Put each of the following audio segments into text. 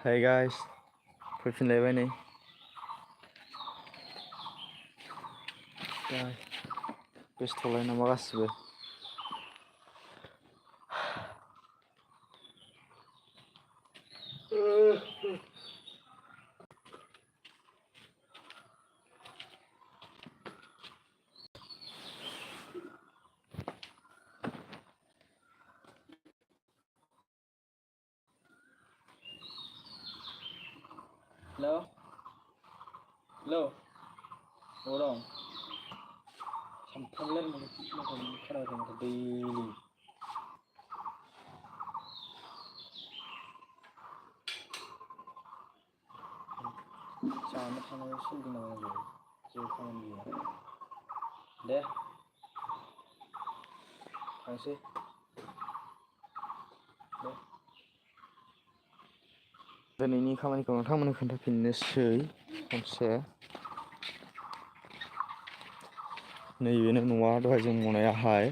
Hey guys, फैफिनलायबाय नै बेस्थ'लाय नामा गासिबो Hello? Hello? Hold on. Sampaikan makan daily. Sama sama sih dengan gue. Jangan dia. Deh. Kasih. Deh. दिनैनि खामानिखौ नोंथांमोननो खोन्थाफिननोसै खनसे नैबेनो न'आ दहाय जों मावनायाहाय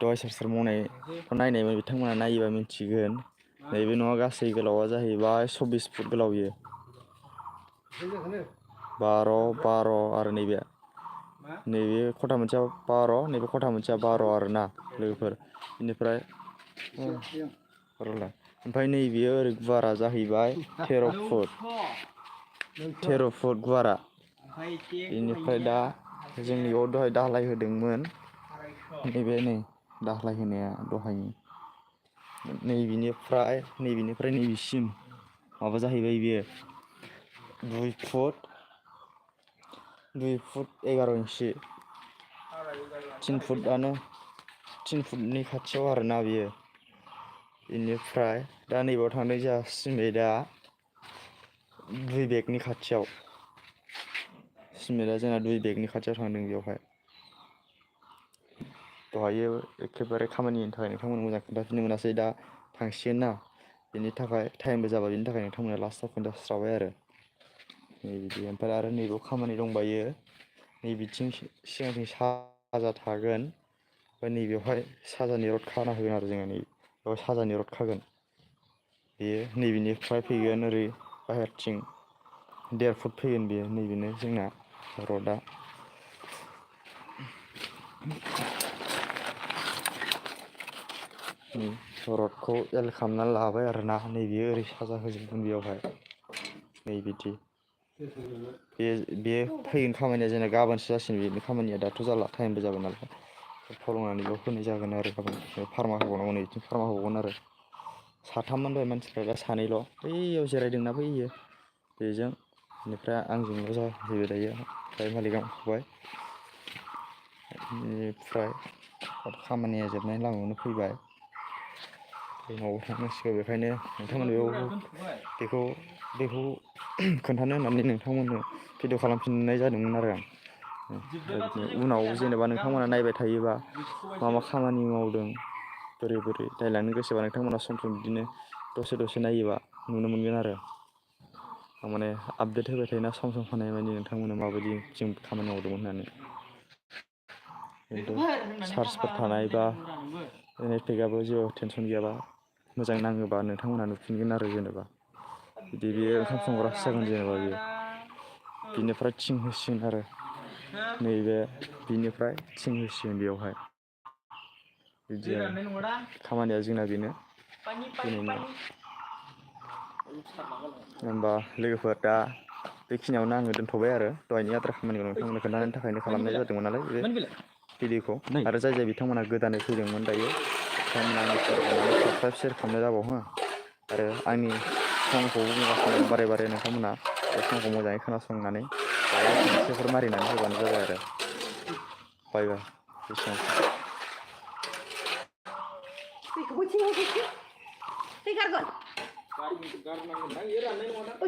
दहाय सोर मावनायखौ नायनायमोन बिथांमोना नायोबा मिन्थिगोन नैबे न'आ गासै गोलावा जाहैबाय 24 फुट गोलाव बियो 12 आरो नैबे खथा मोनसेया 12 नैबे खथा मोनसेया 12 आरोना लोगोफोर बेनिफ्राय ओमफ्राय नैबेयो ओरै गुवारा जाहैबाय 13 फुट गुवारा बेनिफ्राय दा जोंनि बेयाव दहाय दालाय होदोंमोन नैबे नै दालाय होनाया दहायनि नैबेनिफ्राय नैबेसिम माबा जाहैबाय बियो 2 फुट 11 इंचि 3 फुटनि खाथियाव आरोना बियो बेनिफ्राय दा नैबाव थांदों जोंहा सिमेन्टआ 2 बेगनि खाथियाव सिमेन्टआ जोंना 2 बेगनि खाथियाव थांदों बेवहाय दहायो एखेबारे खामानिनि थाखाय नोंथांमोन मोजां खोन्थाफिननो मोनासै दा थांसिगोन ना बेनि थाखाय टाइमबो जाबाय बेनि थाखाय नोंथांमोना लास्टआव खोन्थास्राबाय आरो नै बिदि ओमफ्राय आरो नैबाव खामानि दंबायो नैबिथिं सिगांथिं साजा थागोन ओमफ्राय नैबेवहाय साजानि रड खाना होगोन आरो जोङो नैबेयाव साजानि रड खागोन बेयो नैबेनिफ्राय फैगोन ओरै बाहेरथिं 1.5 फुट फैगोन बेयो नैबेनो जोंना रडआ रडखौ एल खालामनानै लाबाय आरोना नैबेयो ओरै साजा होजोबगोन बेयावहाय नैबिदि बे फैगोन खामानिया जोंना गाबोनसो जासिगोन बेनि खामानिया दाथ' जाला टाइमबो जाबाय नालाय फलंनानैल' होनाय जागोन आरो गाबोन फार्मा होबावनांगौ नै बिथिं फार्मा होबावगोन आरो साथाममोन दहाय मानसिफ्रा दा सानैल' बैयाव जिरायदोंना बैयो बेजों बेनिफ्राय आंजोंल' जाहैबाय दायो ओमफ्राय मालिकआ फुबाय बेनिफ्राय खामानिया जोबनायनि लामायावनो फैबाय न'आव थांनांसिगौ बेखायनो नोंथांमोन बेखौ खोन्थानो होननानै नोंथांमोननो भिडिअ खालामफिननाय जादोंमोन आरो आं उनाव जेनेबा नोंथांमोना नायबाय थायोबा मा खामानि मावदों बोरै नायलांनो गोसोबा नोंथांमोना सम बिदिनो दसे नायोबा नुनो मोनगोन आरो आं माने आपडेट होबाय थायोना सम खानाय मानि नोंथांमोना माबायदि जों खामानि मावदोंमोन होननानै खिन्थु चार्जफोर थानाय बा नेटपेकआबो जेबो टेनसन गैयाबा मोजां नाङोबा नोंथांमोना नुफिनगोन आरो जेनेबा बिदि बेयो ओंखाम संग्रासो जागोन जेनेबा बिनिफ्राय थिं होसिगोन आरो नैबे बिनिफ्राय थिं होसिगोन बेयावहाय बिदि खामानिया जोंना बेनो होमबा लोगोफोर दा बेखिनियावनो आङो दोनथ'बाय आरो दहायनि आद्रा खामानिखौ नोंथांमोननो खोन्थानायनि थाखायनो खालामनाय जादोंमोन नालाय बे भिडिअखौ आरो जाय बिथांमोना गोदानै फैदोंमोन दायो बिथांमोना आंनि चेनेलखौ साबसक्राइब शेयार खालामनाय जाबाव हो आरो आंनि समखौ बुंगासिनो बारे नोंथांमोना बे समखौ मोजाङै खोनासंनानै मोनसेफोर मारिनानै होबानो जाबाय आरो बाय एसेनोसै